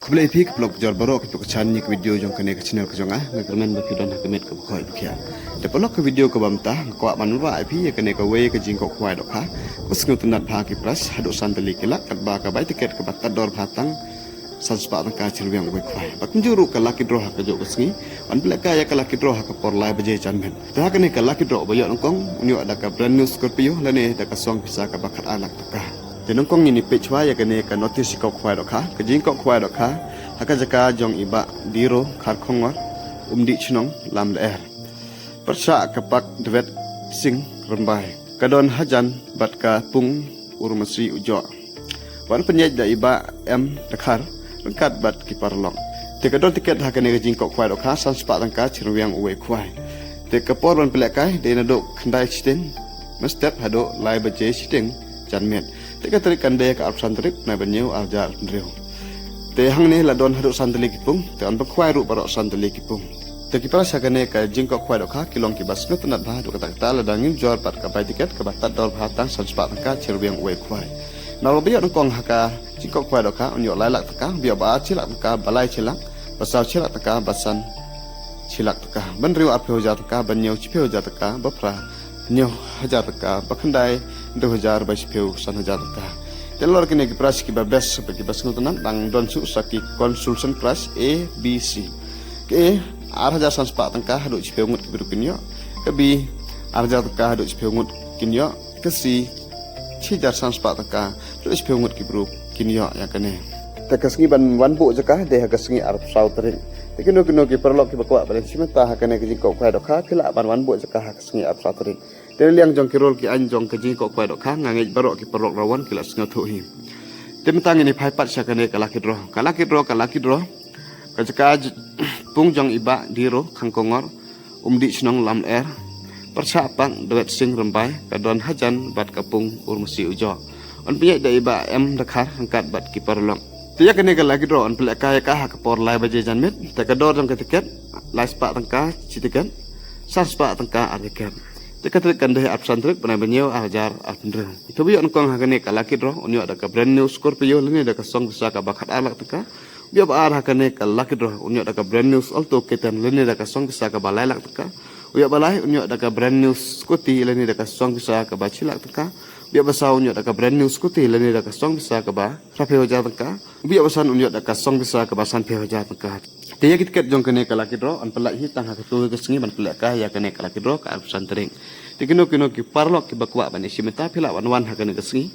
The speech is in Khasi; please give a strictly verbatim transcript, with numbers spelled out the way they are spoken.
Khublei phi ki paralok jor baroh ki pok chan ni ka video jong kane ka channel ka jong nga. Nga kyrmen ba phi don ha ka met ka ba khoi ba khiah. Te paralok ka video ka ba mynta nga kwah ban wanrah ïa phi ïa kane ka wei ka jingkoh khwai dohkha ba sngewtynnat bha ki prize haduh san tylli ki lak katba ka bai tiket ka ba tad dor bha tang san spah tyngka chi ryngwiang uwei khwai. Ba kumjuh ruh ka lucky draw ha ka juh ka sngi, wan pynlehkai ïa ka lucky draw ha ka por lai baje janmiet. Te ha kane ka lucky draw ba ïoh nyngkong un ïoh da ka brand new Scorpio lane da ka song pisa ka ba khatar lak tyngka. Te nyngkong ngin ïa peit shuwa ïa kane ka notice jingkoh khwai dohkha. Ka jingkoh khwai dohkha ha ka jaka jong i Bah Diro Kharkhongor, Umdih Chnong, Lamler. Pyrshah ka Pak Dwet Sing Rymbai, ka don hajan bad ka Pung Urmasi Ujoh. Wan pynïaid da i Bah M Dkhar ryngkat bad ki paralok. Te ka don tiket ha kane ka jingkoh khwai dohkha san spah tyngka chi ryngwiang uwei khwai. Te ka por ban pynlehkai dei naduh khyndai shiteng mynstep haduh lai baje shiteng janmiet. Te ka tarik kan dei ka arphew san tarik bnai ba hynñiew ar hajar arphew hynriew. Te hangne la don haduh san tylli ki pung, te yn pynkhwai ruh baroh san tylli ki pung. Te ki prize ha kane ka jingkoh khwai dohkha ki long ki ba sngewtynnat bha haduh katta katta lada ngim jor bad ka bai tiket ka ba tad dor bha tang san spah tyngka chi ryngwiang uwei khwai. Namar ba ïoh nyngkong ha ka jingkoh khwai dohkha un ïoh lai lak tyngka, ba ïoh ba ar chi lak tyngka, ba lai chi lak, ba saw chi lak tyngka, ba san chi lak tyngka, ba hynriew arphew hajar tyngka, ba hynñiew shiphew hajar tyngka, ba phra hynñiew hajar tyngka, ba khyndai hynriew hajar, ba shiphew san hajar tyngka. Te halor kine ki prize ki ba best bad ki ba sngewtynnat dang don shuh sa ki consolation prize A, B, C. Ka A, ar hajar san spah tyngka haduh shiphew ngut ki briew kin ïoh. Ka B, ar hajar tyngka haduh shiphew ngut kin ïoh. Ka C, shi hajar san spah tyngka haduh shiphew ngut ki briew kin ïoh ïa kane. Te ka sngi ban wan buh jaka dei ha ka sngi arphew saw tarik. Te kino kino ki paralok ki ba kwah ban ïashim bynta ha kane ka jingkoh khwai dohkha, phi lah ban wan buh jaka ha ka sngi arphew saw tarik. Te na liang jong ki rule ki aiñ jong ka jingkoh khwai dohkha nga ngeit baroh ki paralok rawan ki la sngewthuh hi. Te mynta ngin ïa phai pat sha kane ka lucky draw. Ka lucky draw, ka lucky draw. Ka jaka j-, pung jong i Bah Diro Kharkhongor, Umdih Chnong, Lamler. Pyrshah Pak Dwet Sing Rymbai, ka don hajan bad ka Pung Urmasi Ujoh. Yn pynïaid da i Bah M Dkhar ryngkat bad ki paralok. Te ïa kane ka lucky draw yn pynlehkai ïa ka ha ka por lai baje janmiet. Te ka dor jong ka tiket lai spah tyngka shi tiket, san spah tyngka ar tiket. Te ka tarik kan dei arphew san tarik bnai ba hynñiew ar hajar arphew hynriew. Te uba ïoh nyngkong ha kane ka lucky draw un ïoh da ka brand new Scorpio lane da ka song pisa ka ba khatar lak tyngka. Uba ïoh ba ar ha kane ka lucky draw un ïoh da ka brand new Alto K ten lane da ka song pisa ka ba lai lak tyngka. Uba ïoh ba lai un ïoh da ka brand new scooty lane da ka song pisa ka ba shi lak tyngka. Uba ïoh ba saw un ïoh da ka brand new scooty lane da ka song pisa ka ba phra phew hajar tyngka. Uba ïoh ba san un ïoh da ka song pisa ka ba san phew hajar tyngka. Te ïa ki tiket jong kane ka lucky draw yn pynlait hi tang ha kato ka sngi ban pynlehkai ïa kane ka lucky draw ka arphew san tarik. Te kino kino ki paralok ki ba kwah ban ïashim bynta phi lah ban wan ha kane ka sngi.